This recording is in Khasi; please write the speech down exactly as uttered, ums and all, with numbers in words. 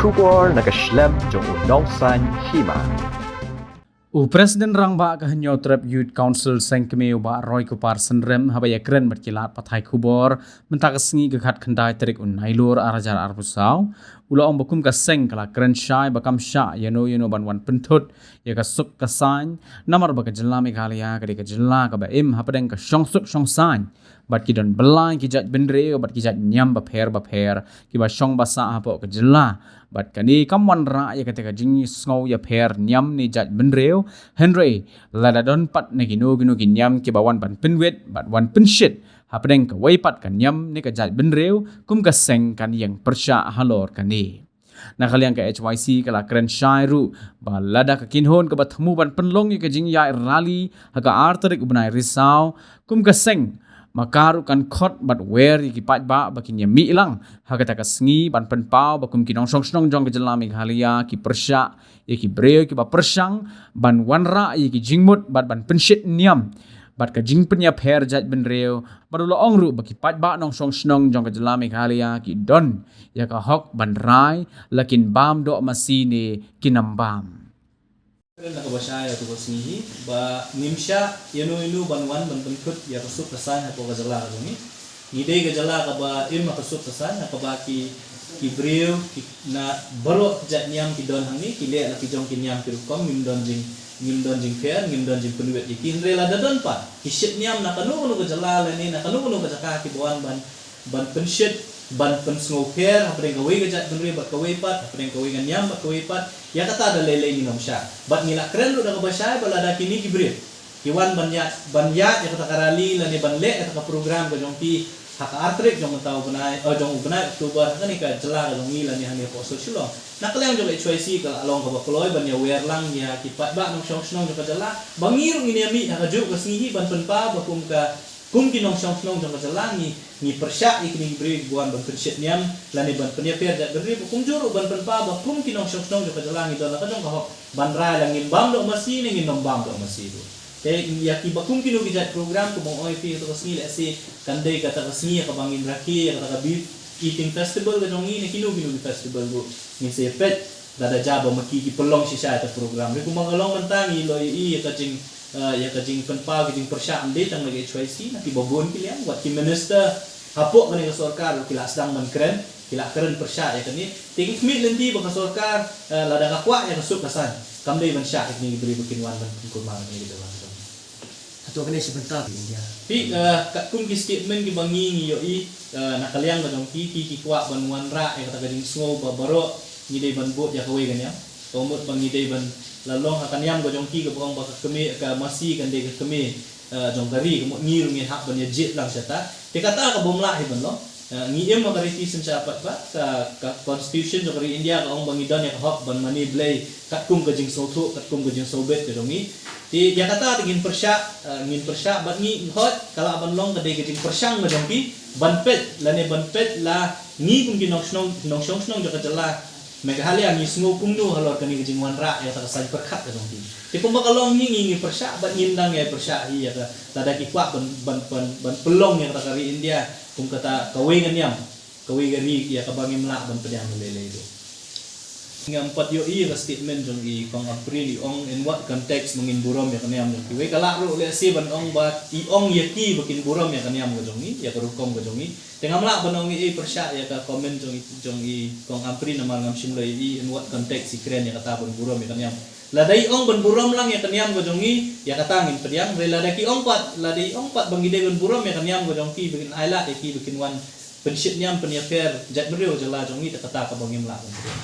Khubor na ka shlem jong u Nongsaiñ Hima. U President Rangbah ka Hynñiewtrep Youth Council Seng Kmie u Bah Roy Kupar Synrem haba ïakren bad ki lad pathai khubor mynta ka sngi ka khatkhyndai tarik u Nailur arhajar arphew saw, u la ong ba kum ka seng ka la kren shai ba kam shah ïano ïano ban wan pynthut ïa ka suk ka saiñ, namar ba ka jylla Meghalaya ka dei ka jylla kaba im hapdeng ka shongsuk shongsaiñ bad ki don bynta ki jait bynriew bad ki jait niam bapher bapher kiba shong ba sah hapoh ka jylla. Bad kane kam wanrah ïa kata ka jingsngew ïapher niam ne jait bynriew, hynrei lada don pat na kino kino ki niam kiba wan ban pynwit bad wan pynshit hapdeng kawei pat ka niam ne ka jait bynriew, kum ka seng kan ïeng pyrshah halor kane. Na ka liang ka H Y C ka la kren shai ruh ba lada ka kynhun kaba thmu ban pynlong ïa ka jingïaid rally ha ka ar tarik u bnai Risaw, kum ka seng ma ka ruh kan khot bad wer ïa ki paidbah ba kin ïa mih lang ha kata ka sngi ban pynpaw ba kum ki nongshong shnong jong ka jylla Meghalaya ki pyrshah ïa ki briew kiba pyrshang ban wanrah ïa ki jingmut bad ban pynshit niam bad ka jingpynïapher jait bynriew, bad u la ong ruh ba ki paidbah nongshong shnong jong ka jylla Meghalaya ki don ïa ka hok ban rai la kin bam doh masi ne kin ym bam. Kren na kaba shai ïa kaba sngi hi ba ngim shah ïano ïano ban wan ban pynthut ïa ka suk ka saiñ hapoh ka jylla ka jong ngi. Ngi dei ka jylla kaba im ha ka suk ka saiñ, ha kaba ki, ki briew ki, na baroh ki jait niam ki don hangne, ki leh la ki jong ki niam ki rukom, ngim don jing, ngim don jingpher, ngim don jingpynwit ïa ki. Hynrei lada don pat ki shit niam na kano kano ka jylla lane na kano kano ka jaka kiba wan ban, ban pynshit, ban pynsngewpher hapdeng kawei ka jait bynriew bad kawei pat, hapdeng kawei ka niam bad kawei pat, ïa kata da lei lei ngin ym shah. Bad ngi la kren ruh da kaba shai ba lada kine ki briew ki wan ban ïaid, ban ïaid ïa kata ka rally lane ban leh ïa kata ka program ka jong ki ha ka ar tarik jong mynta u bnai, eh, jong u bnai October ha kane ka jylla ka jong ngi lane hangne hapoh Sor Shillong. Na ka liang jong ka H Y C ka la long kaba kloi ban ïa wer lang ïa ki paidbah nongshong shnong jong ka jylla ba ngi ruh ngin ïa mih ha kajuh ka sngi hi ban pynpaw ba kum ka, kum ki nongshong shnong jong ka jylla ngi, ngi pyrshah ïa kine ki briew kiba wan ban pynshit niam lane ban pynïapher jait bynriew, ba kumjuh ruh ban pynpaw ba kum ki nongshong shnong jong ka jylla ngi don la ka jong ka hok ban rai la ngin bam doh masi ne ngin ym bam doh masi ruh. Te ïa kiba kum kino ki jait program kumba ong ïa phi, kata ka sngi lehse kan dei kata ka sngi ïa kaba ngin rakhe ïa kata ka Beef Eating Festival ka jong ngi ne kino kino ki festival ruh. Ngin sa peit lada jia ba ma ki ki pynlong shisha ïa kata program. Hynrei kumba nga long mynta ngi la ïohi ïa ka jing, eh, ïa ka jingpynpaw ka jingpyrshah ym dei tang na ka H Y C, na kiba bun ki liang, wat ki minister hapoh kane ka sorkar ruh ki la sdang ban kren, ki la kren pyrshah ïa kane. Te ngi khmih lynti ba ka sorkar, eh, lada ka kwah ïa ka suk ka saiñ, kam dei ban shah ïa kine ki briew ba kin wan ban pynkulmar ïa kine ki jylla ka jong ngi. Hato kane shi bynta ka India? Phi, eh, katkum ki statement kiba ngi ngi ïohi, eh, na ka liang ka jong ki, ki, ki kwah ban wanrah ïa kata ka jingsngew ba baroh ngi dei ban bud ïa kawei ka niam. Ka mut ba ngi dei ban la long ha ka niam ka jong ki kaba ong ba ka kmie, ka masi kan dei ka kmie, eh, jong ka ri, ka mut ngi ruh ngin hap ban ïa jied lang shata. Te kata ka bym lah hi ban long. Eh, ngi im ha ka riti synshar paidbah, ka, ka constitution jong ka ri India ka ong ba ngi don ïa ka hok ban mane blei katkum ka jingsngewthuh, katkum ka jingsngewbit ka jong ngi. Te ïa kata te ngin pyrshah, eh, ngin pyrshah bad ngi hoi ka lah ban long ka dei ka jingpyrshang ka jong ki ban peit lane ban peit la ngi kum ki nongshnong, nongshong shnong jong ka jylla Meghalaya ngi sngew kumno halor kane ka jingwanrah ïa kata ka saiñ pyrkhat ka jong ki. Te kumba ka long ngi ngi ngi pyrshah bad ngin dang ïa pyrshah hi ïa ka lada ki kwah ban, ban, ban, ban pynlong ïa kata ka ri India kum kata kawei ka niam, kawei ka ri ïa kaba ngim lah ban pdiang lei lei ruh. Ngam pat ïohi ïa ka statement jong i Kong Ampareen i ong in what context ba ngin burom ïa ka niam jong kiwei. Ka lah ruh lehse ban ong ba i ong ïa ki ba kin burom ïa ka niam ka jong i, ïa ka rukom ka jong i. Te ngam lah ban ong i, i pyrshah ïa ka comment jong i, jong i Kong Ampareen namar ngam shym la ïohi in what context i kren ïa kata ban burom ïa ka niam. Lada i ong ban burom lang ïa ka niam ka jong i, ïa kata ngin pdiang. Hynrei lada ki ong pat, lada i ong pat ba ngi dei ban burom ïa ka niam ka jong ki, ba ngin ailad ïa ki ba kin wan pynshit niam pynïapher jaitbynriew jylla jong ngi, te kata kaba ngim lah ban burom.